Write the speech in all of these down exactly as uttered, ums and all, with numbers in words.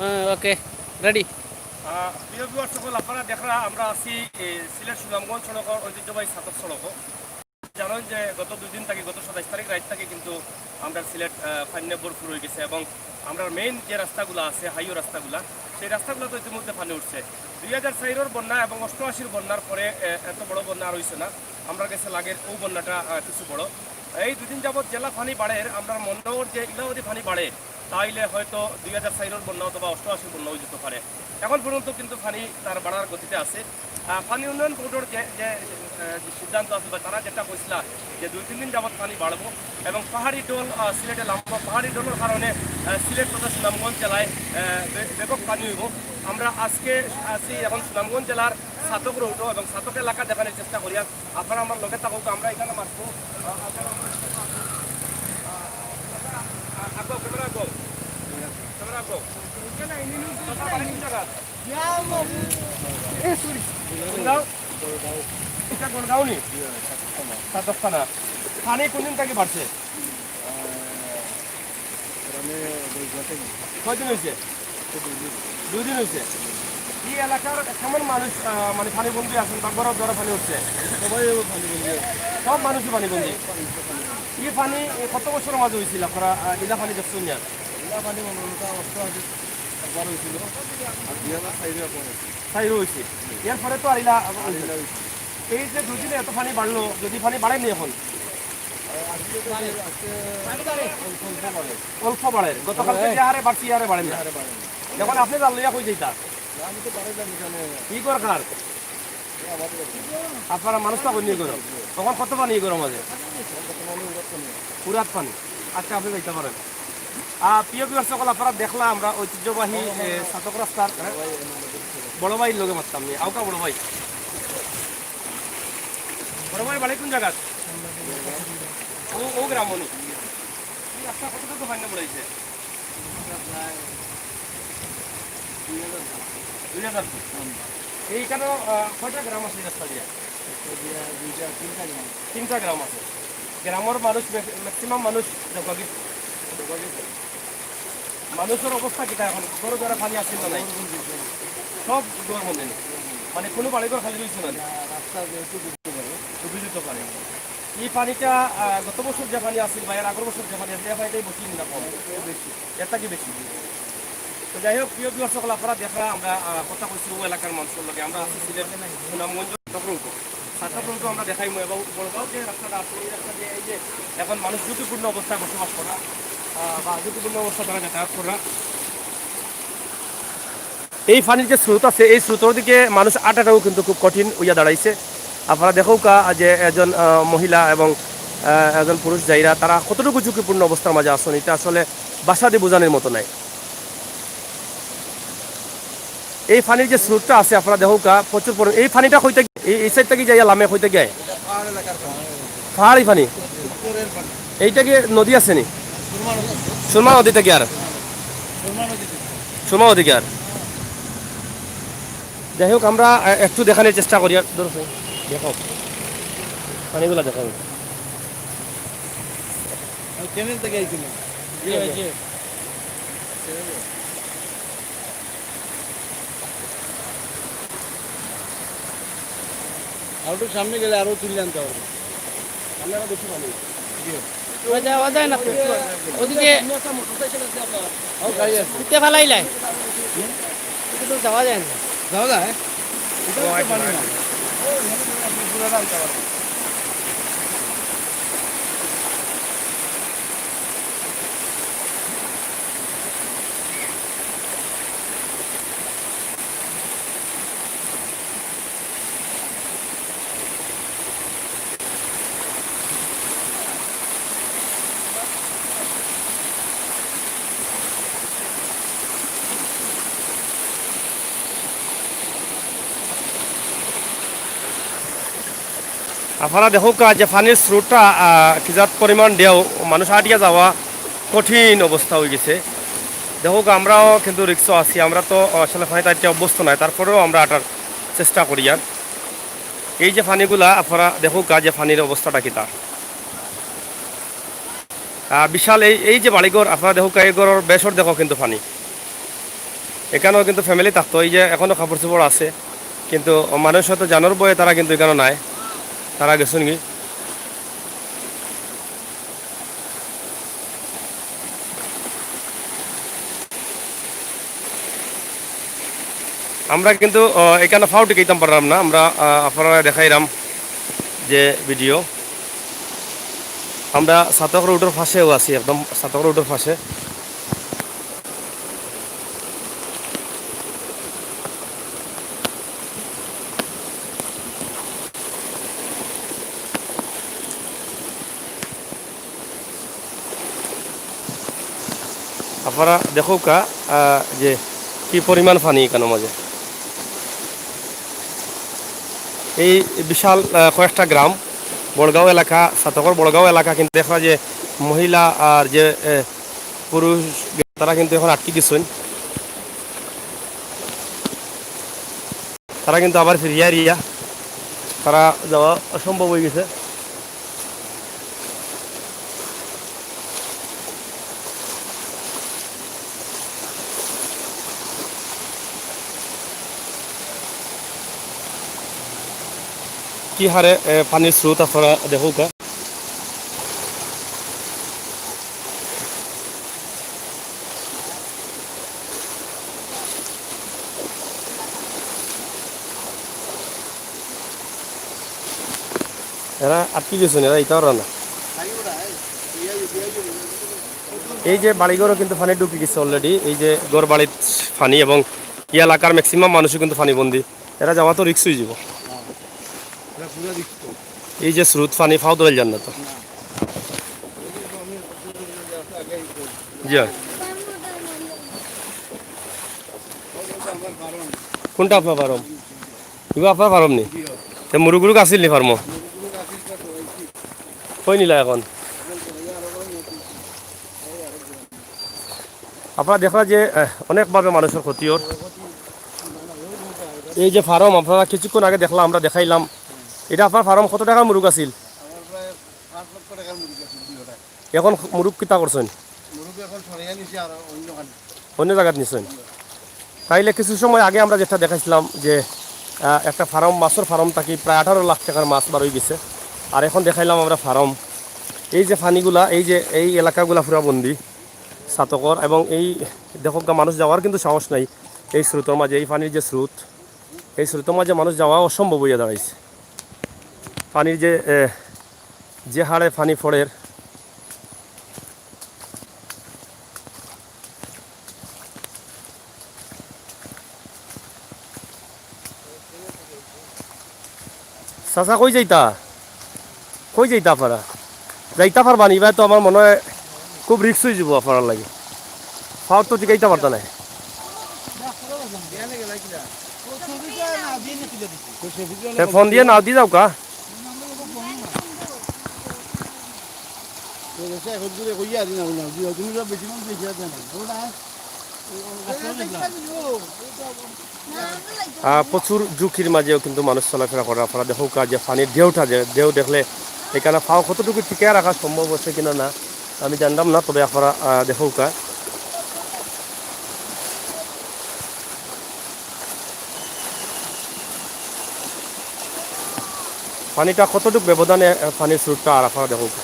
ওকে, রেডি। আহ, প্রিয় ভিউয়ার সকল, আপনারা দেখরা আমরা আছি, এ, সিলেট সুনামগঞ্জ সড়কর ঐতিহ্যবাহী ছাতক সড়কো। জানেন যে গত দুই দিন থাকি, গত সাতাইশ তারিখ রাইত থাকি কিন্তু আমরা সিলেট, আহ, পানিয়ে ভরপুর অই গেছে এবং আমরার মেইন যে রাস্তাগুলা আছে, হাইওয়ে রাস্তাগুলা, সেই রাস্তাগুলাত ইতিমধ্যে পানি উঠছে। দুই হাজার চাইরর বন্যা এবং অষ্টআশির বন্যার পরে, আহ, এত বড় বন্যা আর অইছে না। আমরার গেছে লাগের অউ বন্যাটা, আহ, কিছু বড়। এই দুই দিন যাবত যেলা পানি বাড়ের, আমরার মনো অর যে ইলাও যদি পানি বাড়ে, তাইলে হয়তো দুই হাজার চাইরর বন্যা অথবা অষ্টআশির বন্যা অই যেতে পারে। এখন পর্যন্ত কিন্তু পানি তার বাড়ার গতিতে আছে। আহ, পানি উন্নয়ন বোর্ডর যে, যে, আহ, যে সিদ্ধান্ত আছে বা তারা যেটা কইছিলা যে দুই তিন দিন যাবত পানি বাড়বো এবং পাহাড়ি ঢল, আহ, সিলেটে লামবো, পাহাড়ি ঢলর কারণে, আহ, সিলেট তথা সুনামগঞ্জ জেলায়, আহ, বে-, ব্যাপক পানি অইবো। আমরা আজকে আছি এখন সুনামগঞ্জ জেলার ছাতক রোডো এবং ছাতক এলাকা দেখানোর চেষ্টা করি। আর আপনারা আমার লগে থাকুক, আমরা এখানে মারবো। আহ, আপনারা আমার লগে থাকুক। আহ, আহ, আগাও, ক্যামেরা আগাও। ক্যামেরা আগাও। আপনারা বাড়ি কোন জায়গা? কোন গাঁও? এটা কোন গাঁও নি? ছাতক থানা। পানি কোন দিন থাকি বাড়ছে? কয়দিন অইছে? দুই দিন অইছে। ই এলাকার কেমন মানুষ, আহ, মানে পানিবন্দী আছইন বা ঘরর দ্বারো পানি উঠছে? সবাই পানিবন্দী আছে। সব মানুষই পানিবন্দী। ই পানি, এ, কত বছরর মাঝে অইছিল আপনারা, আহ, ইলা পানি দেখছইন না? ইলা পানি মনে হয় অষ্টআশি একবার অইছিল, আর দুই হাজার চাইরো একবার অইছিল। চাইরো অইছে। এরপরে তো আর ইলা আর ইলা অইছে। এই যে দুই দিনে এত পানি বাড়লো, যদি পানি বাড়েনি এখন? আজকে তো, আজকে অল্প, অল্প বাড়ে। অল্প বাড়ে। গতকালকে হ্যাঁ। যে হারে বাড়ছে, ই হারে বাড়ে না। ই হারে বাড়ে না। এখন আপনি জাল লইয়া কই যাইতা? না, আমি তো বাড়ি যাই এখানে। কি দরকার? এই আমাদের আপনারা মানুষ তো কইনি করো। তখন কত পানি গরম আছে? বর্তমানে উড়াত পানি। উড়াত পানি। আচ্ছা, আপনি যাইতে পারেন। আহ, প্রিয় ভিউয়ার সকল, আপনারা দেখলা আমরা ঐতিহ্যবাহী, এ, ছাতক রাস্তার, হ্যাঁ? বড় ভাইর লগে মাততাম নি। আউক্কা বড় ভাই। বড় ভাই, বাড়ি কোন জাগাত? ও, ও গ্রাম নি। ই রাস্তা কতটুকু পানি বাড়াইছে? দুই হাজার ফুট। এইখানো, আহ, কয়টা গ্রাম আছে এই রাস্তা দিয়া? তিনটা গ্রাম আছে। গ্রামর মানুষ ম্যাক-, ম্যাক্সিমাম মানুষ জগাগিত। মানুষর অবস্থা কিতা এখন? ঘরো যারা পানি আছিল না নাই? সব ঘর বন্ধ নি। মানে কোনো বাড়িঘর খালি রইছে না? রাস্তা যেহেতু ডুবতে পারে। ডুবি যেতে পারে। ই পানিটা, আহ, গত বছর যে পানি আছিল বা এর আগর বছর যে পানি আছিল, এ পানিটাই বেশি না কম? এর থাকি বেশি। তো যাই হোক, প্রিয় ভিউয়ার সকল, আপনারা দেখরা আমরা, আহ, কথা কইছি অউ এলাকার মানুষর লগে। আমরা আছি সিলেট সুনামগঞ্জ ছাতক রোডো। ছাতক রোডো আমরা দেখাইমু এবং বড়গাঁও যে রাস্তাটা আছে, এই রাস্তা দিয়ে এই যে এখন মানুষ ঝুঁকিপূর্ণ অবস্থায় বসবাস করা, আহ, বা ঝুঁকিপূর্ণ অবস্থায় তারা যাতায়াত করা। এই পানির যে স্রোত আছে, এই স্রোতর দিকে মানুষ আটাটাও কিন্তু খুব কঠিন অইয়া দাঁড়াইছে। আপনারা দেখউক্কা যে একজন, আহ, মহিলা এবং, আহ, একজন পুরুষ যাইরা, তারা কতটুকু ঝুঁকিপূর্ণ অবস্থার মাঝে আছইন, ইটা আসলে ভাষা দি বুঝানির মতো নায়। এই পানির যে স্রোতটা আছে, আপনারা দেখউক্কা, প্রচুর পরিমাণ। এই পানিটা কই থাকি, এই, এই সাইড থাকি যাইয়া লামে কই থাকি আয়? পাহাড়ি পানি। এইটা কি নদী আছে নি? সুরমা নদী থাকি আর? সুরমা নদী থাকি আর? যাই হোক, আমরা, আহ, একটু দেখানির চেষ্টা করি আর। ধরো, দেখো, পানিগুলা দেখো। চ্যানেল থেকে আইছিল। জি, জি। আর একটু সামনে গেলে আরো তুলে আনতে পারবো। সামনে আরো বেশি পানি। জি। ওই যায়, ওই যায় না তো। ওদিকে ও, গাড়ি আছে। উঠতে ফালাইলাই। হুম? এটা তো যাওয়া যায় না। যাওয়া যায়? এটা তো পানি না। ও, এখানে আপনি ঘুরে আনতে পারবেন। আপনারা দেখউক্কা যে পানির স্রোতটা, আহ, কি জাত পরিমাণ ঢেউ, মানুষ আটিয়া যাওয়া কঠিন অবস্থা অই গেছে। দেখউক্কা, আমরাও কিন্তু রিক্সো আছি, আমরা তো আসলে পানিত আটিয়া অভ্যস্ত নায়, তারপরেও আমরা আটার চেষ্টা করি। আর এই যে পানিগুলা, আপনারা দেখউক্কা যে পানির অবস্থাটা কিতা। আহ, বিশাল এই, এই যে বাড়িঘর, আপনারা দেখউক্কা, এই ঘরর বেশর দেখো কিন্তু পানি। এখানেও কিন্তু ফ্যামিলি থাকতো, এই যে এখনো কাপড় চোপড় আছে, কিন্তু মানুষ হয়তো জানোর ভয়ে তারা কিন্তু এখানে নাই, তারা গেছেন কি। আমরা কিন্তু, আহ, এখানে ফাও টিকাইতাম পারলাম না। আমরা, আহ, আপনারা দেখাইলাম যে ভিডিও, আমরা সাতক রোডের পাশেও আছি, একদম সাতক রোডের পাশে। আপনারা দেখউক্কা, আহ, যে কি পরিমাণ পানি এখানোর মাঝে। এই বিশাল, আহ, কয়েকটা গ্রাম, বড়গাঁও এলাকা, সাতকর বড়গাঁও এলাকা, কিন্তু দেখরা যে মহিলা আর যে, এ, পুরুষ, তারা কিন্তু এখন আটকি গেছেন। তারা কিন্তু আবার ফিরিয়া এরিয়া, তারা যাওয়া অসম্ভব হয়ে গেছে। কি হারে, এ, পানির স্রোত আপনারা দেখউক্কা। এরা আটকি গেছেন, এরা ইতা পাররা না। এই যে বাড়িঘরও কিন্তু পানি ঢুকি গেছে already, এই যে ঘর বাড়িত পানি, এবং এই এলাকার ম্যাক্সিমাম মানুষও কিন্তু পানি বন্দি। এরা যাওয়া তো রিস্ক হয়ে যাব। এই যে স্রোত পানি, ফাও ধরে যান না তো। জি। কোনটা আপনার ফার্ম? ইবা আপনার ফার্ম নি? তে মুরুগ উরুগ আছিল নি ফার্মো? কই নিলা এখন? আপনারা দেখরা যে, আহ, অনেকভাবে মানুষের ক্ষতি অর। এই যে ফার্ম আপনারা কিছুক্ষণ আগে দেখলাম, আমরা দেখাইলাম, এটা আপনার ফার্ম কত টাকার মুরুগ আছিল? এখন মুরুগ কিতা করছেন? মুরুগ এখন সরাইয়া নিছি আর অন্য খানে। অন্য জাগাত নিছেন? তাইলে কিছু সময় আগে আমরা যেটা দেখাইছিলাম যে, আহ, একটা ফার্ম, মাছর ফার্ম থাকি প্রায় আঠারো লাখ টাকার মাছ বার হয়ে গেছে। আর এখন দেখাইলাম আমরা ফার্ম, এই যে পানিগুলা, এই যে এই এলাকাগুলা পুরা বন্দি সাতকর, এবং এই দেখউক্কা মানুষ যাওয়ার কিন্তু সাহস নাই এই স্রোতর মাঝে, এই পানির যে স্রোত, এই স্রোতর মাঝে মানুষ যাওয়া অসম্ভব হইয়া দাঁড়াইছে। পানির যে, এ, যে হারে পানি পড়ের। চাচা, কই যাইতা? কই যাইতা আপনারা? যাইতা পারবা নি? ইবায় তো আমার মনে হয় খুব রিস্ক হয়ে যাব আপনার লাগি। ফাওর তো টিকাইতা পারতা না। তে ফোন দিয়া নাও দি যাউক্কা। আহ, প্রচুর ঝুঁকির মাঝেও কিন্তু মানুষ চলাফেরা করে। আপনারা দেখউক্কা যে পানির ঢেউটা, যে ঢেউ দেখলে এখানে ফাও কতটুকু টিকে রাখা সম্ভব হচ্ছে কিনা না, আমি জানলাম না, তবে আপনারা, আহ, দেখউক্কা। পানিটা কতটুক ব্যবধানে, আহ, পানির স্রোতটা আর আপনারা দেখউক্কা।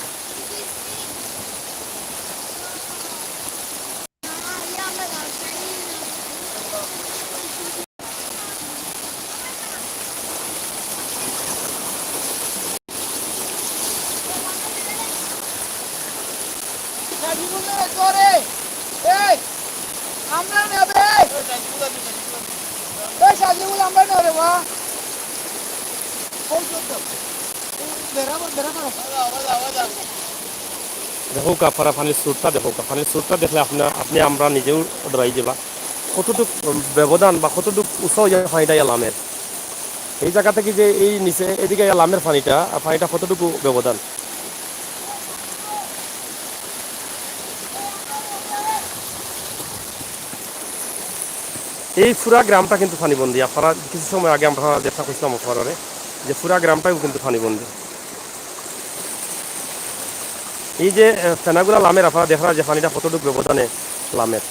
সাজিবুল রে, তোরে। এই, আমরা নেবে। এই, সাজিবুল, আমরা নেবে, মা। ওই তো, তো। বেড়া, বেড়া করো। দেখউক্কা, আপনারা পানির স্রোতটা দেখউক্কা। পানির স্রোতটা দেখলে আপনা-, আপনি আমরা নিজেও ডরাই যাবা। কতটুক ব্যবধান বা কতটুক উঁচা হইয়া পানিটা ইয়া লামের। এই জায়গা থাকি যে এই নিচে এদিকে ইয়া লামের পানিটা, আর পানিটা কতটুকু ব্যবধান। এই পুরা গ্রামটা কিন্তু পানিবন্দি। আপনারা কিছু সময় আগে আমরা যেটা কইছিলাম আপনারারে, যে পুরা গ্রামটাও কিন্তু পানিবন্দি। এই যে, আহ, ফেনাগুলা লামের, আপনারা দেখরা যে পানিটা কতটুক ব্যবধানে লামের।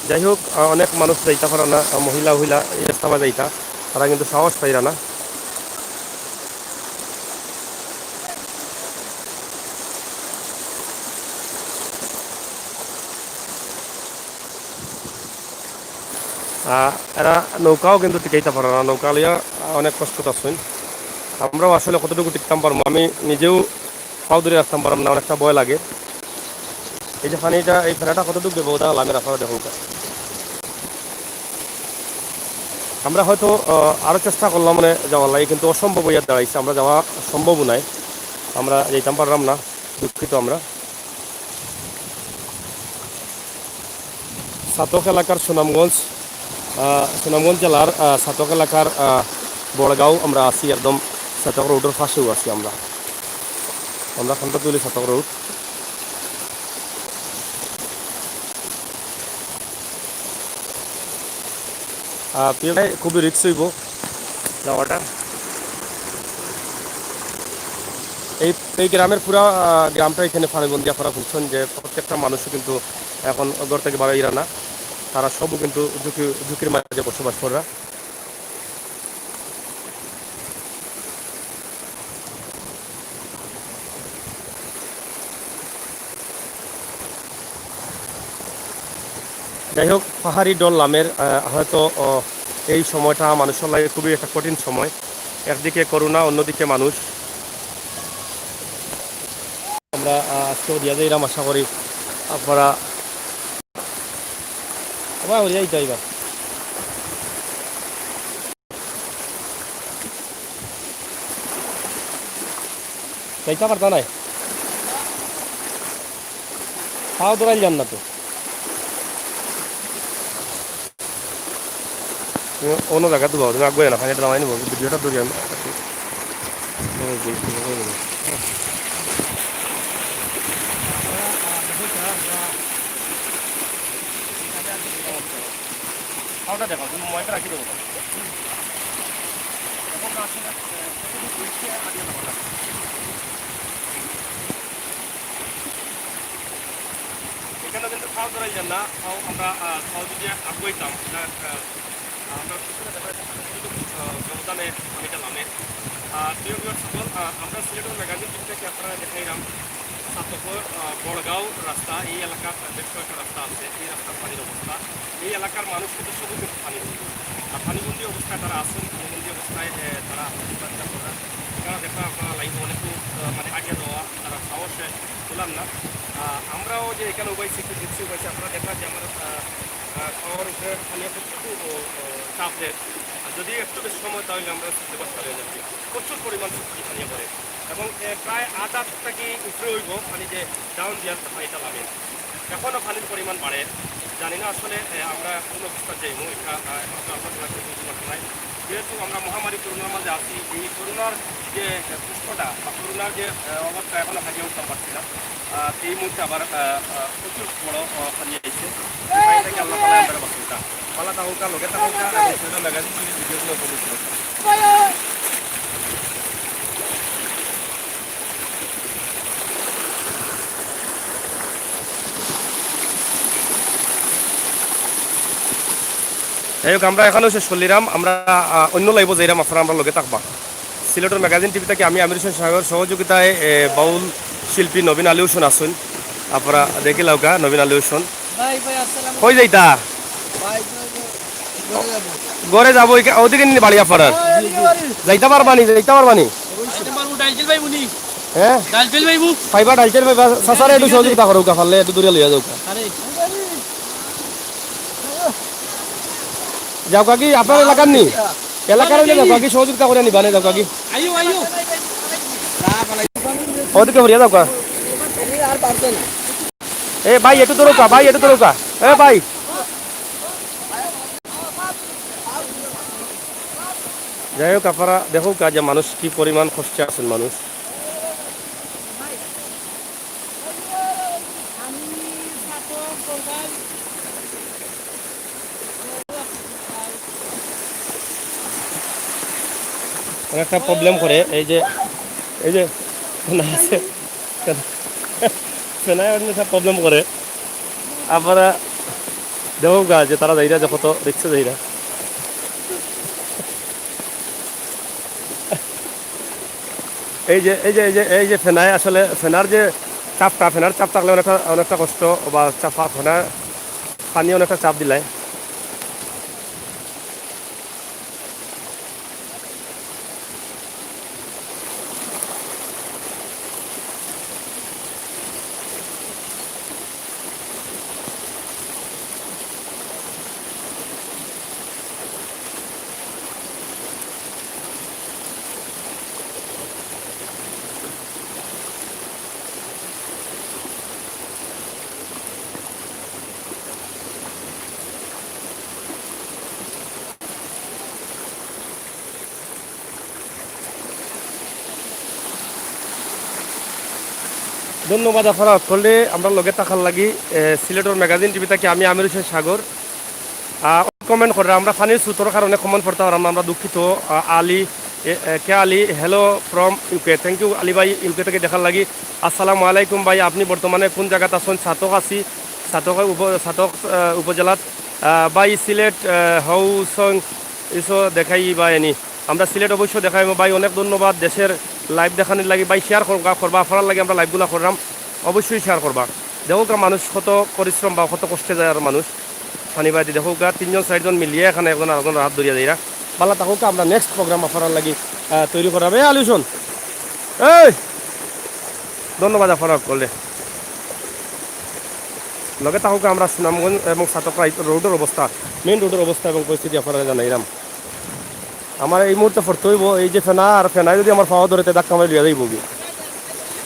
যাই হোক, আহ, অনেক মানুষ যাইতা পারা না, আহ, মহিলা উহিলা এই রাস্তা বা যাইতা, তারা কিন্তু সাহস পাইরা না। আহ, এরা নৌকাও কিন্তু টিকাইতা পারা না, নৌকা লইয়া, আহ, অনেক কষ্টত আছইন। আমরাও আসলে কতটুকু টিকতাম পারমু, আমি নিজেও পাও ধরি রাখতাম পারলাম না, অনেকটা ভয় লাগে। এই যে পানিটা, এই ফেনাটা কতটুকু দেবো, ওটা লামের আপনারা দেখুন। আমরা হয়তো, আহ, আরও চেষ্টা করলাম মানে যাওয়ার লাগে, কিন্তু অসম্ভব হইয়া দাঁড়াইছে, আমরা যাওয়া সম্ভব নাই, আমরা যাইতাম পারলাম না, দুঃখিত আমরা। ছাতক এলাকার সুনামগঞ্জ, আহ, সুনামগঞ্জ জেলার, আহ, ছাতক এলাকার, আহ, বড়গাঁও আমরা আছি, একদম ছাতক রোডের পাশেও আছি আমরা। আমরা খান্তা তুলি ছাতক রোড। আহ, প্রিয় ভাই, খুবই রিস্ক হইব যাওয়াটা। এই, এই গ্রামের পুরা, আহ, গ্রামটা এখানে পানিবন্দি। আপনারা বুঝছেন যে প্রত্যেকটা মানুষও কিন্তু এখন ঘর থেকে বাড়াইরা না, তারা সবও কিন্তু ঝুঁকি, ঝুঁকির মাঝে বসবাস করা। যাই হোক, পাহাড়ি ঢল লামের, আহ, হয়তো, আহ, এই সময়টা মানুষের লাগে খুবই একটা কঠিন সময়। একদিকে করোনা, অন্যদিকে মানুষ। আমরা, আহ, আজকে হরিয়া যাইরাম, আশা করি আপনারা আবার হরিয়া যাইতে হইবা। যাইতা পারতা নাই, পাও ধরাইল যান না তো। তুমি অন্য জায়গায় তো যাও, তুমি আগুয়ে না, পানিটা নামাই নিব, ভিডিওটা ধরি আমি। পাওটা দেখাও, তুমি ময়টা রাখি দেবো। এখন আসলে, আহ, কতটুকু হয়েছে আগে বলা। এখানে কিন্তু পাও ধরাই যান না, পাও আমরা, আহ, পাও যদি আগুয়াইতাম, এটা, আহ, আমরা পিছনে দেখা যাচ্ছে কতটুকু, আহ, ব্যবধানে পানিটা লামে। আহ, প্রিয় viewers সকল, আহ, আমরা সিলেটের ম্যাগাজিন টিভি থেকে আপনারা দেখাইলাম ছাতকর, আহ, বড়গাঁও রাস্তা, এই এলাকার বেশ কয়েকটা রাস্তা আছে, এই রাস্তার পানির অবস্থা। এই এলাকার মানুষ কিন্তু সবই কিন্তু পানিবন্দী। আর পানিবন্দী অবস্থায় তারা আছেন, পানিবন্দী অবস্থায়, এ, তারা আত্মহত্যা করেন। এখানে দেখা আপনারা লাইভে অনেকেও, আহ, মানে আগে দেওয়া, তারা সাহসে তুলার না। আহ, আমরাও যে এখানে উবাইছি, একটু দেখছি উবাইছি, আপনারা দেখা যে আমার, আহ, আহ, খাওয়ার উপরে পানি একটু, আহ, চাপ দেয়। আর যদি একটু বেশি সময় তাহলে আমরা সিদ্ধ করতে পারি আর কি। প্রচুর পরিমাণ শক্তি পানি পড়ে এবং, এ, প্রায় আধা থাকি উপরে হইব পানি যে ডাউন দিয়ার পানিটা লাগে। এখনও পানির পরিমাণ বাড়ে, জানি না আসলে, এ, আমরা কোন অবস্থা যাইব, এটা, আহ, একমাত্র আল্লাহ ছাড়া কেউ বুঝতে পারছে না। যেহেতু আমরা মহামারী করোনার মাঝে আছি, এই করোনার যে, এ, কষ্টটা বা করোনার যে, এ, অবস্থা এখনো হারিয়ে উঠতে পারছি না। আহ, এই মুহূর্তে আবার, আহ, আহ, প্রচুর বড়, আহ, পানি আইছে। এই পানি থেকে আল্লাহ তাআলা আমাদের বাঁচাইতা। ভালো থাকুকা, লগে থাকুকা, এবং সেটা ম্যাগাজিন টিভি ভিডিওগুলো উপভোগ করুকা। যাই হোক, আমরা এখানেও শেষ করলিরাম। আমরা, আহ, অন্য লাইভও যাইরাম, আপনারা আমরা লগে থাকবা। সিলেটের ম্যাগাজিন টিভি থেকে আমি আমির হোসেন সাহেবের সহযোগিতায়, এ, বাউল শিল্পী নবীন আলী হোসেন আছইন। আপনারা দেখিলাউকা নবীন আলী হোসেন। ভাই, ভাই, আসসালামু কই যাইতা? ভাই, ভাই, ভাই, ঘরে যাবো। ঘরে যাবো, ওইদিকে নি বাড়ি আপনার? হ্যাঁ, এদিকে বাড়ি। যাইতা পারবানি, যাইতা পারবানি? যাইতে পারবো, ডাইল তেল পাইবো নি? হ্যাঁ? ডাইল তেল পাইবো? পাইবা, ডাইল তেল পাইবা। চাচারে একটু সহযোগিতা করো, পারলে একটু দূরে লইয়া যাও। আরে। যাও কাকি, আপনার এলাকার নি? এলাকার হইলে যাও কাকি, সহযোগিতা করে নিবা নে, যাও কাকি। আইও, আইও। ওদিকে হরিয়া যাও কা। এ ভাই, একটু দূরে কা, ভাই, একটু দূরে কা। এ ভাই। যাই হোক, আপনারা দেখো কা যে মানুষ কি পরিমাণ কষ্টে আছেন মানুষ। মানে একটা প্রবলেম করে, এই যে, এই যে, না আছে, ফেনায় একটা প্রবলেম করে। আপনারা দেখো গা যে তারা যাইরা, দেখো তো রিক্সা যাইরা। এই যে, এই যে, এই যে, এই যে ফেনায় আসলে, ফেনার যে চাপটা, ফেনার চাপ থাকলে অনেকটা, অনেকটা কষ্ট, বা চাপ, ফেনার পানি অনেকটা চাপ দিলায়। ধন্যবাদ আপনারা হকলরে আমরার লগে থাকার লাগি। এ, সিলেটর ম্যাগাজিন টিভি থাকি আমি আমির হোসেন সাগর। আহ, কমেন্ট কররা, আমরা পানির স্রোতর কারণে কমেন্ট পড়তাম পাররাম না, আমরা দুঃখিত। আহ, আলী, এ, এ, কে Ali, hello from U K, thank you Ali ভাই, ইউকে থাকি দেখার লাগি। আসসালামু আলাইকুম ভাই, আপনি বর্তমানে কোন জাগাত আছইন? ছাতক আছি, ছাতক উপ-, ছাতক, আহ, উপজেলাত। আহ, ভাই সিলেট, আহ, হৌসং ইসো দেখাই বা এনি। আমরা সিলেট অবশ্য দেখাইমু ভাই, অনেক ধন্যবাদ দেশের live দেখানির লাগি। ভাই share করবা, করবা, আপনারার লাগি আমরা live গুলা কররাম, অবশ্যই share করবা। দেখউক্কা মানুষ কত পরিশ্রম বা কত কষ্টে যায় আর মানুষ পানি বায়দি। দেখউক্কা তিনজন চাইরজন মিলিয়া এখানে একজন আরেকজনর হাত ধরিয়া যাইরা। ভালা থাকউক্কা, আমরা next program আপনারার লাগি, আহ, তৈরি কররাম। এ আলী হোসেন, এই ধন্যবাদ আপনারা হকলরে। লগে থাকউক্কা, আমরা সুনামগঞ্জ এবং ছাতক রাইত রোডর অবস্থা, মেইন রোডর অবস্থা এবং পরিস্থিতি আপনারারে জানাইরাম। আমার এই মুহূর্তে পড়তে অইবো, এই যে ফেনা, আর ফেনায় যদি আমার পাও ধরে, তে ধাক্কা মারি লইয়া যাইবোগি।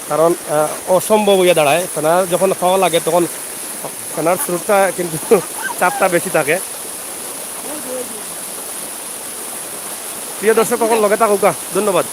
কারণ, আহ, অসম্ভব অইয়া দাঁড়ায়, ফেনা যখন পাও লাগে তখন ফেনার স্রোতটা কিন্তু চাপটা বেশি থাকে। প্রিয় দর্শক, অখন লগে থাকউক্কা, ধন্যবাদ।